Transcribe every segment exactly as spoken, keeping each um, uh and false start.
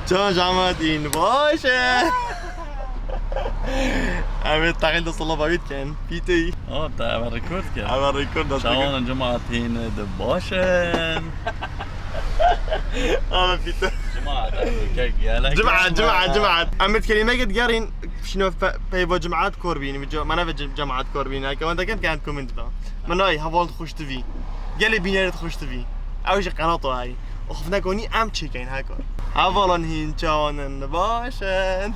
Çawa cemaat, hîn baş e? Evet, teqîl de salava wî dikin. Pîtey. Oh, te eve rekord kir. Eve rekord de. Çawan cemaat hîn de baş in. Ama pîte. Cemaat, erkek, gelek. Cemaat, cemaat, cemaat. Em bi kelimeke digerîn, şino pe-, peyva cemaat kor bîn, mana ve ce-, cemaat kor bîn. Heke wan dekin ke em komîn dida. Min ay, heval xweş divî. Gelê bînerê xweş divî. Ew jî qenat o ay. Of nekonî em çêkeyn heka. Hevalan hîn çawan in, baş in.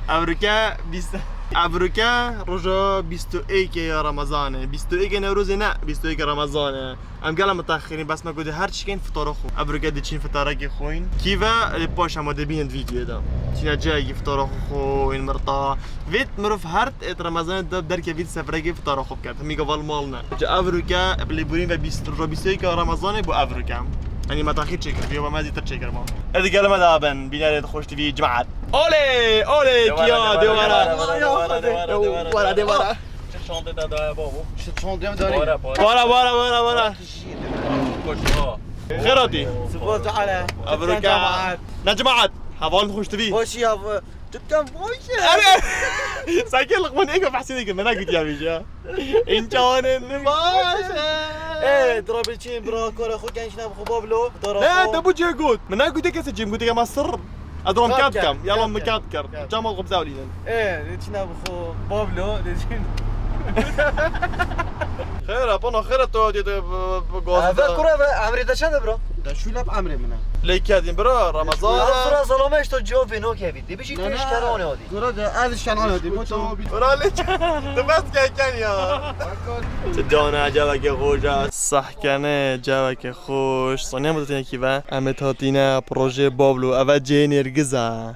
Evroke bîst, evroke roja bîst û êkê ya Remezanê. Bîst û êkê Newrozê ne, bîst û êkê Remezanê. Em gela mutexirîn, bes me gote her çikeyn fitara xwe. Evroke diçîn fitarekê xwîn. Kî ve lê paş hema dê bînin videoyê de. Çîne cihekî fitara xwe xwîn mirta. Vêt mirov her êt Remezanê de derkevît seferekê fitara xwe biket. Hemî gaval mal ne. Ji evroke, bi lêborîn ve bîst, roja bîst û êka Remezanê bû evroke. Yanî me taxîr çêkir, vîyo me zîtir çêkir ma. Êdî gel me da bin, bînerê xweş divî cemaat. Olê, olê, kiya, dewara. Dewara, dewara, dewara, dewara. Wara, dewara. Çi çantê te daye babo? Çi çantê me daye? Para, para. Para, para, para, para. Koç, ha. Xêratî. Spas, cale. Evroke. Cemaat. Ne cemaat? Heval xweş divî. Xweşî ya. Tutam boş. Ere! Sanki Luqman êka behsê dikin, me nekutiya vêca. Înçawanên li baş e. Ê, dira bê çîn, bira, kora xwe genç ne xwe bablo, dara Ne, xwe. Te bu cê got. Min nekutiye kesê cê, min gotiye ma sir. Ez ram Kat kat kat, kam, yalan kat mi kat. Kat kir. Kat. Camal xwe bizewlînin. Ê, de çîn ne xwe bablo, de çîn. Xêr, apana xêr, to diye de, bu, bu gaz Eve da. Kura ve emrê de çend e bira? De şûlep emrê min e. Lê kedîn bira, Ramazan. Ramazan. Ramazan zalame işte cevap vê nokevî. Dibijî Ne, tu ne. Eşkeranê hadî. Gura de ez şen ana de moto. Bira lê tu bes keken ya. Ti dana ceveke xweş e. Sahkene ceveke xweş. Saniye mi dotine ki ve? Em ê hatine proje Bablo. Eve cê nêrgiz e.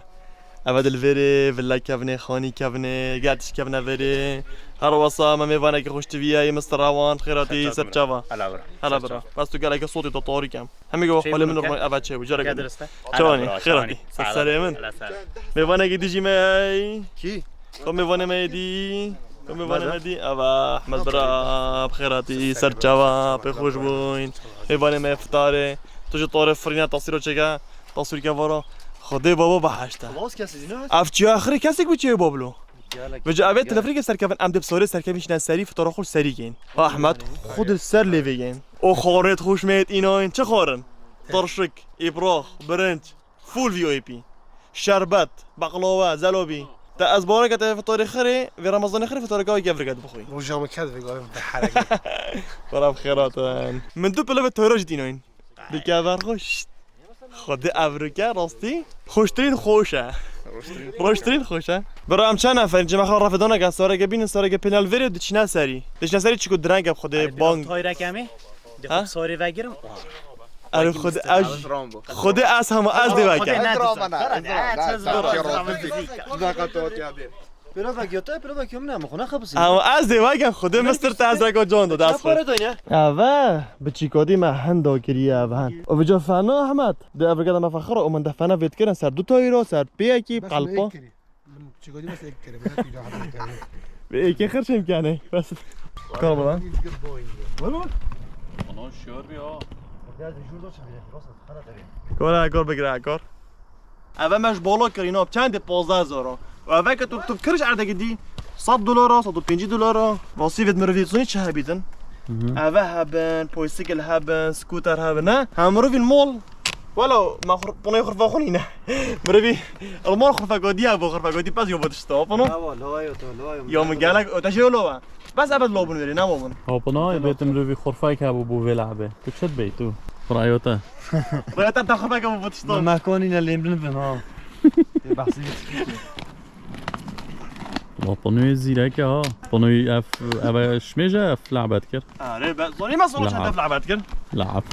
Eve dilverê, villa kevnê, xanî kevnê, gel tişt kevne verê. Her wasa me mêvaneke xweş tiviye, yê mister Awan, xêratî, ser çava. Hela bira. Hela bira. Bas tu geleke sotê te tarî kem. Hemî go xalê min normal eve çê bû, careke din. Çawanî, xêratî. Ser serê min. Mêvanekî dijî me hey. Kî? Xwe mêvanê me yê dî. Xwe mêvanê me dî. Eva, Ehmed bira, bi xêratî, ser çava, pê xweş bûyn. Mêvanê me fitarê. Tu ji tarê firîna tasîro çêke. Tasîrke vara. Xwedê baba behişte. Xelas kesî ne? Ev çiya xirê kesek bi çê bablo. Ve ji avê teleferîkê serkevin, em dê bi sorê serkevin şine serî, fitara xwe serî kên. Ahmet, xwe di ser lêvê yên. O xorê xweş me yêt înayin, çi xorin? Tirşik, îbrax, birinç, full V I P. Şerbet, beqlawe, zelobî. Te ez bareke te fitarê xirê, vê Remezanê xirê fitareke wê gevrike dibixwî. Roja min ked vê gavê min bi hereke. Xera bi xêratin. Min du pilivê tewra jî înayin. Dike ver xwe, şşt. Xwedê evroke rastî xweştirîn xweş e. Xweştirîn xweş e. Bira em çend neferîn? Cem xwe rafê dana ke sareke bînin, sareke pênel verê diçine serî. Diçine serî çiku direng e xwedê bang. Tayra kemî? Ha? Sarê vegirim. Erê xwedê ez, xwedê ez hema ez dê vekem. Pêro vekî te, pêro vekî min, em xwe nexebisî. Ama ez dê vekem, xwedê min stir te ez reko can do, dest xwe. Para doyne. Eve, bi çîkotî me hendo kiriye eve hen. O vica fena Ahmet. De ev gada me fexir o, min de fena vêt kirin ser du tayro, ser pêyekî, qalpa. Çîkotî bes ek kere, bes bir daha. Ve eke xirşem kane. Bes. Kar bana. Ana şiyor bir ha. Kora kor bigre kor. Eve me ji bolo kirî, no, çendê, pazdeh hezar o. Û eve ke tu, tu kiriş erdekî dî, sed dolar o, sed û pêncî dolar o. Rastî vêt mirovî sonî çi hebîtin? Hı hı. Eve hebin, poysikil hebin, scooter hebin, ne? Hem mirovîn mol. Welo, me xur-, ponoyê xurfa xwe nîne. Mirovî, el mol xurfa godiya bo, xurfa godi pez yo bo tişto, pono? Lawa, lawa yo to, lawa yo. Yo, min gelek, o te jê yo lawa. Bes ebed lobun verê, ne bobun. Hopuna, bêtim rûvî xurfayek hebû bû vê lehbê. Tu çi dibêy tu? Rayota. Rayota te xurfayek hebû bû tiştan. Me mekonî ne lêmrin bin ha. Tê behsî. Wa panoyê zîrek e ha. Panoyê ev, ev e şimêj e, ev lehbet kir. Erê, be, zonî me sonra çend ev lehbet kir. Lehb.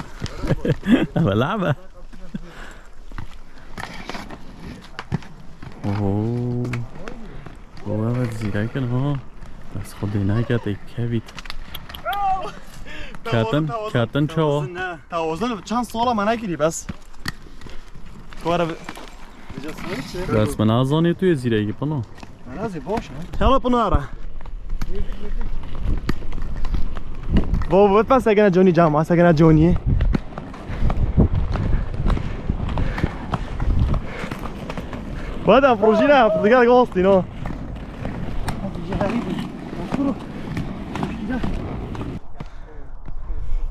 Ev e lehbe. Oho. Oho, evet, zîrek in ha. Ez xwedê neke tê kevît. Ketin, ketin çawa? Tawozin çend sala me nekirî bes. Kore bi- Bes min nazanî tu yê zîrekî pino. Min nazî boş ne? Hela pino ara. Bo, bo, pa segena Johnny cama, segena Johnny. Bada projî ne, projî ne, gostî no.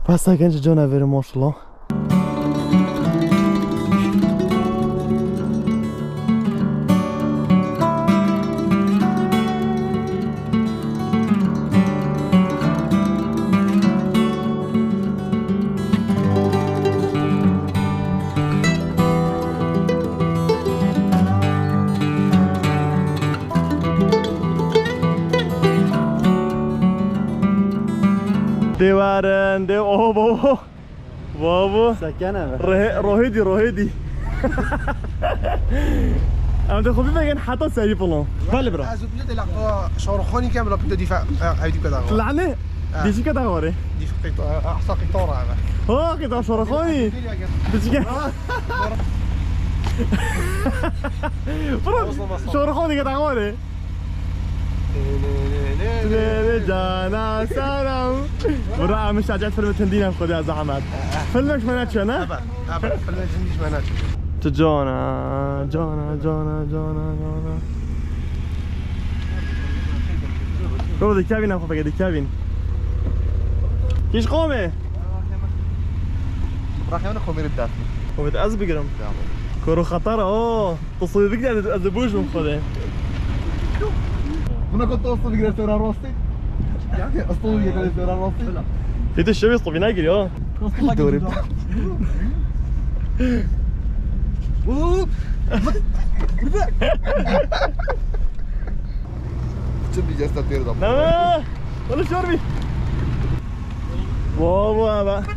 Pasta genç cana verin maşallah. Dê werin, dê, oh, oh, oh. Babo. Sekene be. Rohe-, rohê dî, rohê dî. Em dê xwe bivegin heta serî falan. Belê bira. Ez û Pîtê laqo Şaruxanî kem la Pîto dîfe, e, ew dî keda xwe. Lane? Ha. Dîşî keda xwe rê. Dîf qîto, e, ehsa qîtora eve. Ha, qîto Şaruxanî. Dîşî ke-, bira, Şaruxanî keda xwe rê. Lê lê cana selam. Bura em şajet filmê tindî ne xwedê zehmet. Filmek ji me neçe ne? Ebe, ebe, filmek tindî ji me neçe. Tu cana, cana, cana, cana, cana. Baba dikevin em xwe feke dikevin. Kîş qomê? Bırak yani komeri bir dakika. Komê ez bigirim. Tamam. Koro xeter o. Toslu bigre ez, ez boş bum xwedê. Buna kot toslu bigre sera rastî. Ya, toslu bigre sera rastî. Pîto şevê toslu bina giriyor. Toslu bigre. Hop. Burada. Bütün bir cesta teri de. Tamam. Onu sor bir. Wow, wow, bak.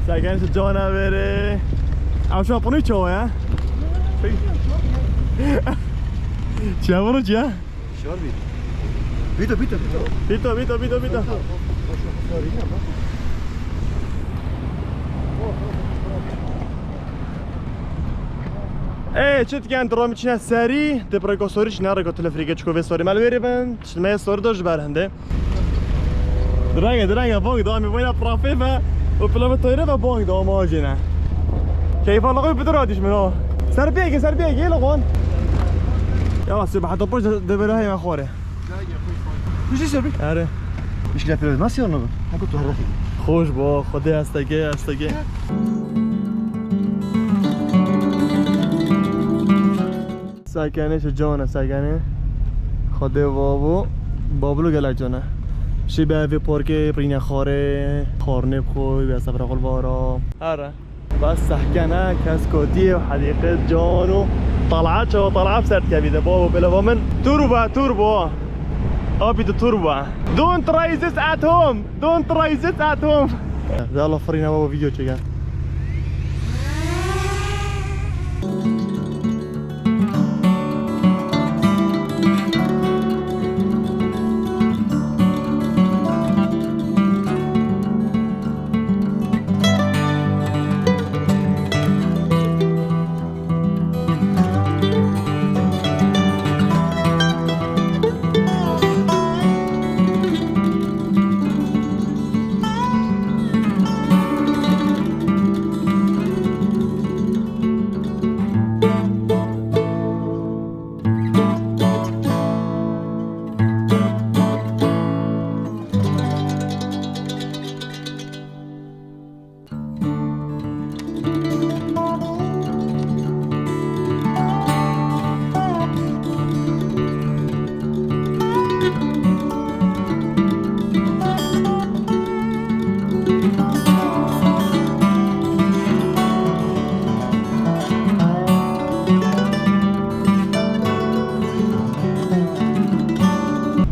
Serkan şu cana vere. Ama şu an bunu çoğu ya. Çiğ bunu çiğ ya. Şor bir. Bito, bito, bito. Bito, bito, bito, bito. Ê, çi dikin, diramî çine serî, dê bi rêka sorî çine, rêka telefrîkê çiko vê sorî me li wêrê bin, çi me sorî do ji ber hindê. Direnge, direnge, bang da, em ê boyna prafê ve û pilavê toyre ve bang da, ama acê ne. Keyfa laqoy bidir adiş min o. Ser pêkê, ser pêkê, laqon. Ya, sibah heta pêş de, de bere heyme xore. Kuşi ser bir. Are. İşler biraz nasıl yanına bu? Ha, kutu harfi. Xoş bo, Xwedê hesteke, hesteke. Sekene şu cana sekene. Xwedê babo. Bablo gelek cana. Şi be evê parkê, rîne xare, xarnê bixwe, be sefra xwe vara. Here. Bas sehkene, keskotiyê û hedîqê can û tal'a çawa tal'a ser dikevî de. Babo, bêle ba min. Turbo, turbo. Abi de turbo. Don't try this at home. Don't try this at home. Yalla firîne babo, video çeken.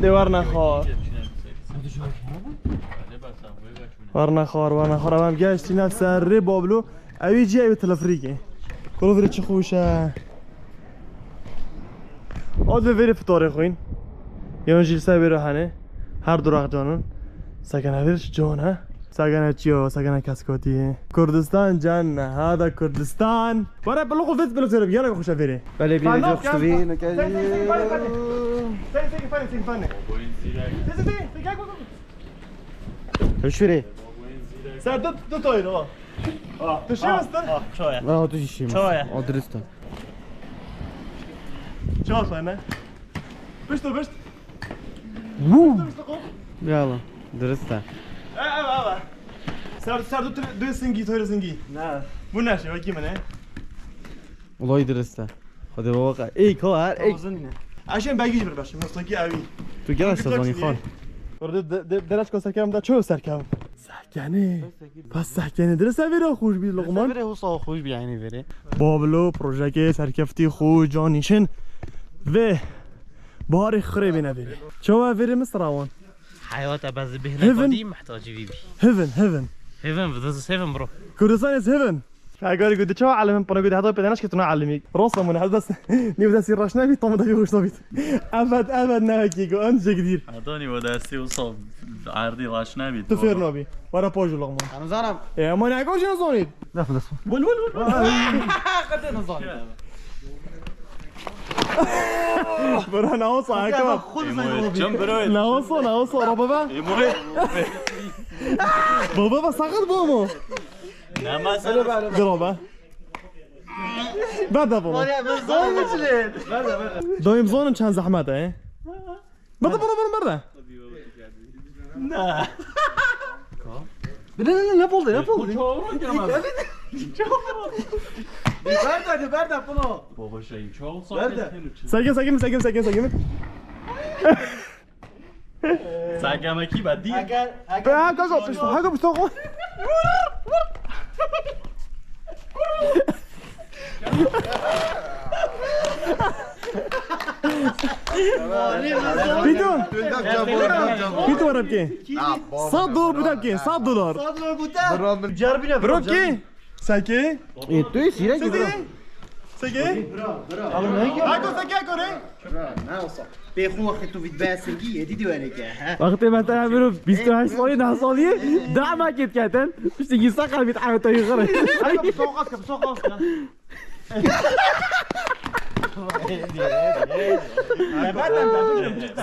Dê werna xwe. Werna xar, werna xar. Em geştîne serê Bablo. Ew ê cî ew ê telefrîkê. Kolo vêrê çi xweş e. Od ve vêrê fitarê xwîn. Yan jî li ser vêrê hene. Her du rex canin. Sekene vêr can e. Sekene çiyo, sekene keskotî. Kurdistan can e. Hada Kurdistan. Were bilo xwe vêt bilo serê. Gelek xweş e vêrê. Belê, belê, Fano, çok gel. Sevindim. Sen, sen, sen, sen, sen. Sen, sen, sen, gel, gel, gel. Hemşire. Sen tut, tut oyunu, o. Ah, tu şêwestir? Ah, çoye. Ah, tu jî şêwestir. Çoye. O dirist e. Çawa xwe ne? Pişt û pişt. Wû! Pişt û pişt. Yala, dirist e. E, e, e, e. Ser, ser du, du singî, tu singî. Ne. Bu ne şey, wekî min e? Olay dirist e. Xwedê baba qe-, ey, ko her, ey. Uzun yine. Eşen belgî jî bir başım, nasıl ki evi. Tu gel işte zoni xal. Orada de, de, dereç ko serkem da çoğu serkem. Serkeni. Pas serkeni. Dirist e veri hoş bir Luqman. Veri hoş hoş bir yani veri. Bablo, projeke serkefti xo, canîşin ve baharê xirê bêne veri. Çoğu veri mi sırawan? Heyata bazı bihne Heaven. Kadî muhtacî vî bî. Heaven, heaven. Heaven, this is heaven, bro. Kurdistan is heaven. Egarî ku diçe elimim pana ku heta pê de neşketuna elimî. Rosta min hevdes nîv desî raş nebî, tam da yûş nabît. Evet, evet, ne ki ku en jek dîr. Adani o dersi o sal erdî raş nebî. Tu fêr nabî. Wara pajû Luqman. Em zanim. E, ama ne ko jin zonît. Laf laf. Bul, bul, bul. Qede ne zonît. Bura ne olsa, Hakan. Çem bro. Ne olsa, ne olsa, araba be. Emre. Baba be, sakat bu mu? Ne mesela? Dur be. Ver de bunu. Var ya, ben zor geçilir. Ver de, ver de. Dayım zonun çend zahmet e? Bada bana bunu ver de. Ne? Ne, ne, ne, ne oldu, ne oldu? Ver de, ver de bunu. Baba şey, çoğu ver de. Sakin, sakin, sakin, sakin, sakin. Sergemekî be dî. Eger, eger ha, kanka, pişt, ha, pişt, ha. Pîto. Pîto, were bikê. Sed dolar bide bikê, sed dolar. Sed dolar bide. Carbine bro, carbine. Seke? E, tu yê sîrek bira. Seke? Bira, bira. Hako seke kore? Bira, ne olsa. Pê xwe wextê tu vît be singî, êdî dî were ke, he? Wextê me te biro bîst û heşt salî, neh salî, dama kêt ketin. Piştî gîsa qelbît eweta yixire. Hako, bi soqas ke, bi soqas ke.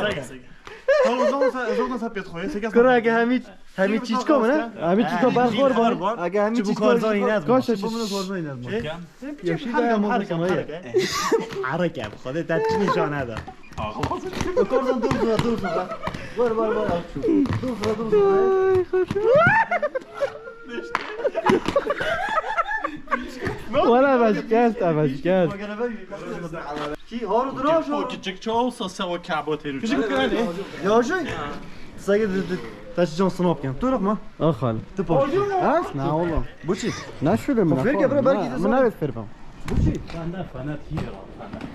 Seke, seke. Kura ke hemî, hemî çîçko min, he? Hemî çîçko berxor ban. Ege hemî çîçko. Korzon inas. Koş, koş. Korzon inas. Ereke, Xwedê te çi nîşane da. Korzon dur, dur, dur, dur. Ver, ver, ver. Dur, dur, dur, dur. Wala, ev şikest, ev şikest. Kî, haru diraş o. Küçük çoğu olsa se o kabo teru. Küçük yani. Ya şey. Saygı de, de, taşı can sınav yapayım. Dur, yapma. Ah, hal. Tıpa. Ha? Ne oğlum? Bu çi? Ne şöyle mi? Ver gel, bırak, belki de sana. Ver, ver. Bu çi? Fena, fena tira,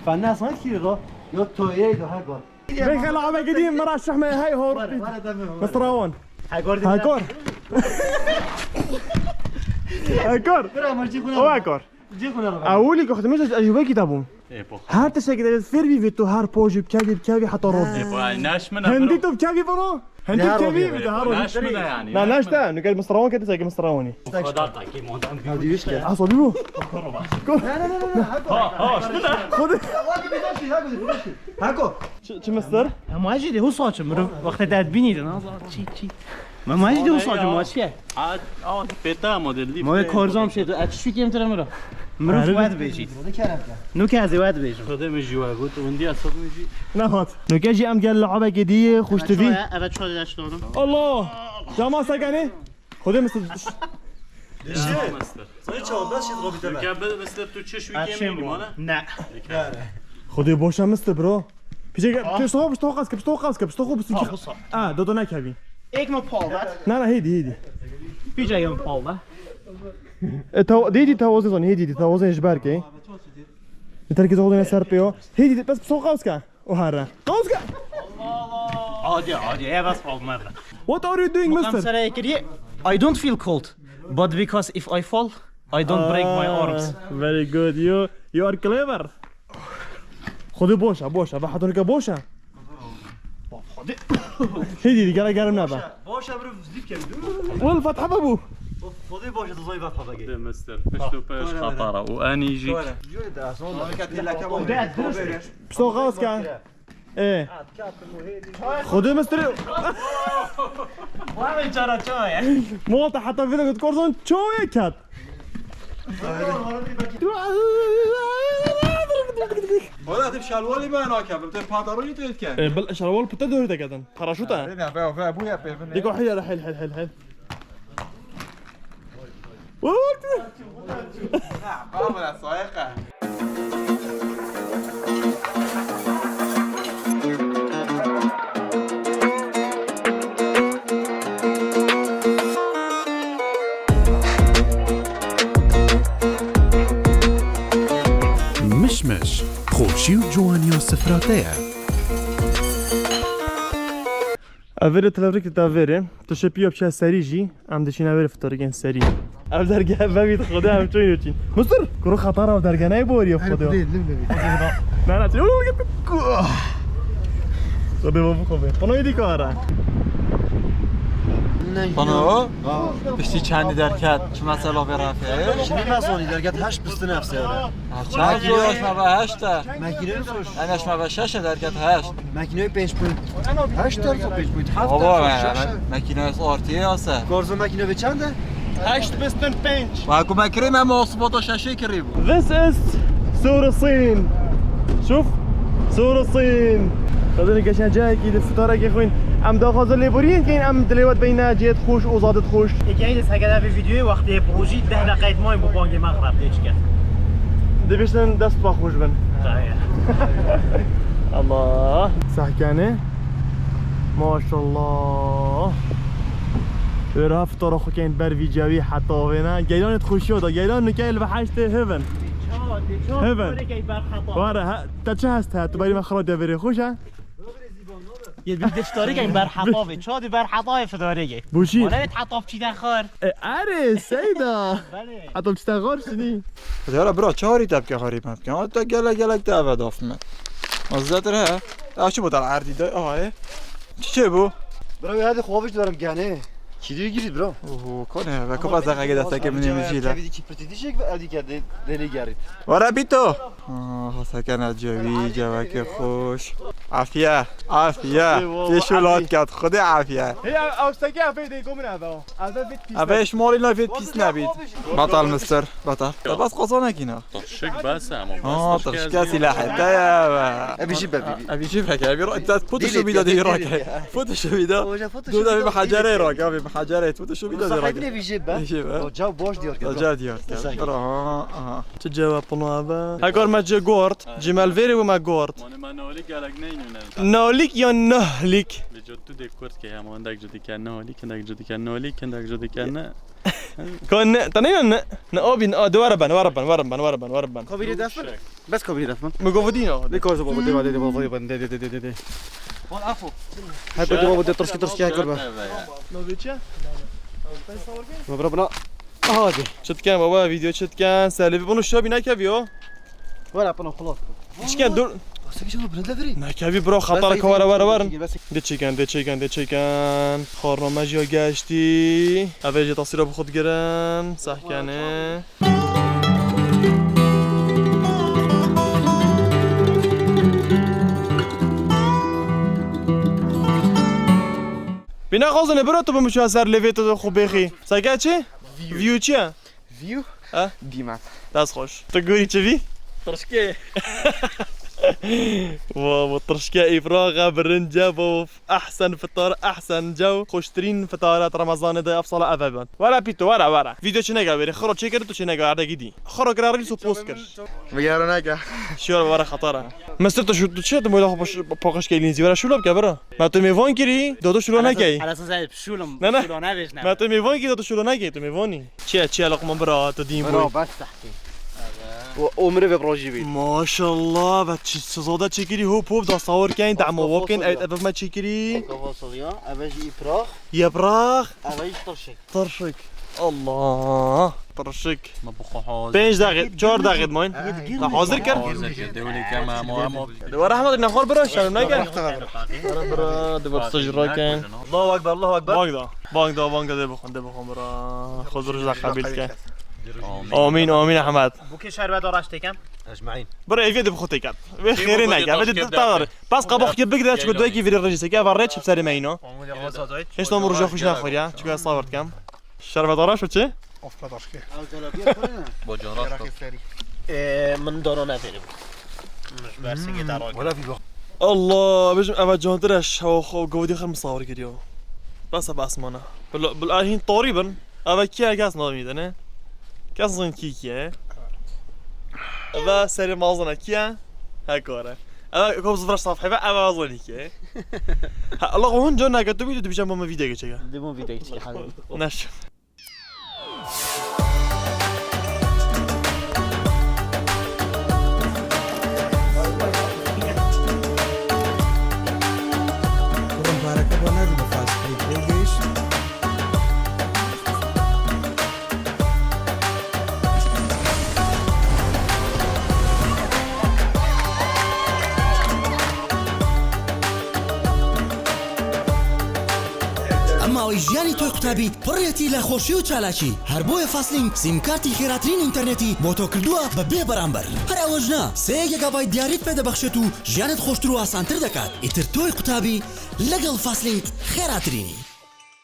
fena. Fena sana tira. Yo, toyeydi, ha, gol. Bê xela eve gidî, min ra şehmê hey hor. Misrawan. Hekor. Hekor. Hekor. Bira, ma cî xwe. O Hekor. Cî xwe. Ewilî ku xtemê ez ji wekî de bûm. Her tiştekî de fêr bî vê tu her pojî bikevî, bikevî heta roj. Hindî tu bikevî bano. Hindî bikevî vê de her roj. Naş min e yani. Na, naş te. Nuker Misrawan kete seke Misrawanî. Hadi yüz kere. Asabî bû. Ne, ne, ne, ne, ne. Hadi. Ha, ha, işte ne? Hadi. Hadi bir dakika, hadi bir dakika. Hako. Çi, çi mistir? Em acî de hu saçim, mirov wextê te bînî de, naza, çî, çî. Em acî de hu saçim, maçke. Ad, ad, peta model, lif. Ma ve korzam şey, tu aç şu kim tira mirov. Mirov wed bêjît. Nu ke ez ê wed bêjim. Xwedê min jî we got, windiya sed min jî. Nehat. Nuke jî em gel li abekê dî, xweş tu bî. Evet, şöyle aç oğlum. Allah! Cama sekene. Xwedê mistir. Dişi. Sen çawa, ben şimdi Robit'e ben. Ya ben mesela tu çeş wî kemî bana. Ne. Xwedê boşa mistir bro. Piştê ke, piştê xwe, piştê xwe qas ke, piştê xwe qas ke, piştê xwe bisin ki. Ah, dodo nekevî. Ek mi pal da? Na, na, hêdî, hêdî. Pîca yem pal da. E, taw-, dêdî tawazê zon, hêdî dî tawazê ji ber ke. Li terkî zon ne ser pê yo. Hêdî dî, bes piştê xwe qas ke. O herre. Qas ke. Hadi, hadi, ya bas pal merde. What are you doing, mister? Seraya kiriye. I don't feel cold, but because if I fall, I don't break my arms. Ah, very good. You, you are clever. Xwedê boş e, boş e. Ve hetanî ke boş e. Hêdî, hêdî, gere germ nebe. Boş e, bro, zîp ke. Wel, fethe bû. Xwedê boş e, tu zayıf fethe bagi. De mister, pişt û pêş xetara û enî jî. Pişt û xas ke. Ê. Xwedê mistirê. Wahê cara çawa ye? Mol te heta vê de got, Korzan çawa ye ket? Wala tu şalwalî me nakevim, tu pantalonî tu dikevî. Ê, bil şalwal pite dûrî te ketin. Paraşût e. Ne, be, be, bû ya pê binê. Diko hil, hil, hil, hil, hil. What? Ha, baba, sayeqa. Mişmiş, xweşî û ciwaniya sifra te ye. Ev vêrê televîrîk dida vêrê. Tu şê piyo biçe serî jî, em diçîne vêrê fitorikên serî. Ev derge vevî xwedê em çûyîn û çîn. Mistir! Kuro xetara ev derge neyê borî xwedê. Lê, lê, lê. Ne, ne, çi? Xwedê bavû xwe bê. Pano yê dî kara. Pano? Piştî çendî derket, çi mesela vê rafê? Şimdi ben sonra derket heşt pistin efsere. Ha, çar zor, şme be heşt e. Makineyi sor. Ene şme be şeş e derket heşt. Makineyi pênc point heşt derket, pênc point heft derket, şeş e. Makineyi artıye ya se. Korzo makine be çend e? Heşt pistin pênc. Bak, bu makine me mosbota şeşe kirî bu. This is Sur Sin. Şuf. Sur Sin. Xwedê geşen cayekî di fitarekê xwîn. Em daxwaza lêboriyên keyin, em dilê we dibeyne cihê xweş û zadê xweş. Ê, keyin li sekede vê videoyê wextê bi rojî deh deqeyê dimayî bo bangê mexreb tê çike. Dibiştin dest xwe xweş bin. Daye. Allah. Sehkene. Maşallah. Wê re fitora xwe keyin ber vî cewî heta vêne. Geylanê xweşiya da. Geylan nike li bi heştê hevin. Hevin. Were, ha, te çi hest he? Tu berî me xira deverê xweş e? Yê bir de fitarê key ber heta vê. Ça di ber heta vê fitarê key. Bûşî. Wala heta biçî de xar. E, erê, Seyda. Belê. Heta biçî de xar şinî. Yara bira, çarî te bike, xarî me bike. Ama te gelek gelek te eve daf me. Mazzetir he. Ya şu bu da erdî de, aha, e. Çi çê bu? Bira, hadi xwaviş diverim gene. Çi diyor giriz bira? Oho, kone, ve kapat zengage destekê min êmijî le. Kevî dikî pirtî dişek ve erdî kerde deli gerit. Were bîto. Ah, sekene cewî, cewekê xweş. Afiye, afiye. Eyvallah, tê şulat ket, xwedê afiye. Hey, ew seke ev de gomin ev o. Ev vit pîs. Ev ji malî ne vit pîs nebît. Batal mistir, batal. Te bas qazanekî ne? Tirşik bes e ama. Ha, tirşik silahê te ye be. Ev jî be bî. Ev jî be, ev jî be. Photoshopî de dî rake. Photoshopî de. Dû de bir hacere rak, abi bir hacere. Photoshopî de rak. Ev jî be. Ev jî be. O caw boş diyor ki. O caw diyor. Aha, aha. Çi cewab bunu abi? Hekar me cê gort, cimel veri bu me gort. Mane me noli gelek neynu ne? Nalik ya nahlik? Li cottu de kurt ke hem, hindek cudike nalik, hindek cudike nalik, hindek cudike ne. Kan ne, ta ne ne, ne abi, ne, de were ben, were ben, were ben, were ben, were ben. Kabiri defin. Bes kabiri defin. Mi govdina. Ne kozo baba de, de, de, baba de, de, de, de, de. Wal afo. Hep de baba de, tırşki, tırşki, hep de. Navê çi? Bra bra. Hadi. Çitken baba, video çitken. Selvi bunu şabi ne keviyo? Wala pano xulot. Çitken dur. Asıl bir şey yok, bunda veri. Ne kevi bro, xatar kavara var var. De çeken, de çeken, de çeken. Xarname jî ya geçtî. Eve jî tasîra bi xwe digirin. Sehkene. Bîne xwazine bira tu bimişa ser lêvê tu xwe bêxî. Seke çi? View çi ye? View? Ha? Dîmen. Dest xweş. Tu gorî çi vî? Tirşkê. Wa, wa tirşkê îfraxe birince bo. Ehsen fitar, ehsen cew. Xweştirîn fitaret Remezanê de ev sala ev e ben. Were pîto, were, were. Video çi nege verê? Xiro çêkir tu çi nege erdekî dî. Xiro kira rîl û post kir. Vegero neke. Şiyor were xetara. Mesir tu şu, tu çi tu moyla xwe poqiş ke lînzî? Were şûla bike bira. Me tu mêvan kirî, dodo şûla nekey. Hele sen zayıf şûlum. Ne, ne. Şûla nebêjne. Me tu mêvan kirî, dodo şûla nekey, tu mêvanî. Çiye, çiye loqma bira, tu dîn boy. Bira, bes tehkî. O, o mirê ve rojî bî. Maşallah, ve çi, çi zade çekirî, hop hop, da sawir keyn, damo wap keyn, evet, evet, me çekirî. Kafa soruyor, eve jî îfrax. Yeprax. Eve jî tirşik. Tirşik. Allah. Tirşik. Me bu xwe hazir. Pênc deqî, çar deqî dimayîn. Te hazir kir? Hazir kir. Dewlê kema, ama, ama. Dewar Ahmet, ne xor bira, şerm neke. Bira, bira, dewar staj raken. Allahu Ekber, Allahu Ekber. Bang da, bang da, bang da, de bixwin, de bixwin, bira. Xwe zor ji qebîl ke. Amîn, amîn Ehmed. Bûkê şerbet araç têkem. Ecmaîn. Bira, evê de bi xwe têket. Vê xêrê neke, vê de tawar. Bas qabax ki bigre, çiko doyekî virî rejî seke, eva rêç bi serê me îno. Hêşta min roja xwe jî naxwariya, çiko ez sabir dikem. Şerbet araç û çi? Ofka daşke. Bo can rast. Ee, min dano neverî. Min ji bersingê te rak. Wala vî bak. Allah, bêjim eva cantir e, şewa xwe govdî xir misawir kiriyo. Bes e, bes mana. Bil, bil a hîn tarî bin. Eva kî ye, kes namî de ne? Kes zin kî kî ye? Eva serê mazina kî ye? Hekare. Eva kom zivra saf heve, eva zin kî ye? Ha, Allah, hûn can neke tu bî, tu dibîjin bo me vîdeo geçeke. Dibû vîdeo geçeke, hadi. Neş. Kurum pareke bana bir fazla. ئەم ماوەی ژیانی تۆی قوتابی پڕێتی لە خۆشی و چالاکی. هەر بۆیە فاسلینگ سیمکارتی خێراترین ئینتەرنێتی بۆ تۆ کردووە بە بێ بەرامبەر. هەر ئەوەش نا، سێ گێگابایت دیاریت پێ دەبەخشێت و ژیانت خۆشتر و ئاسانتر دەکات. ئیتر تۆی قوتابی لەگەڵ فاسلینگ خێراترینی.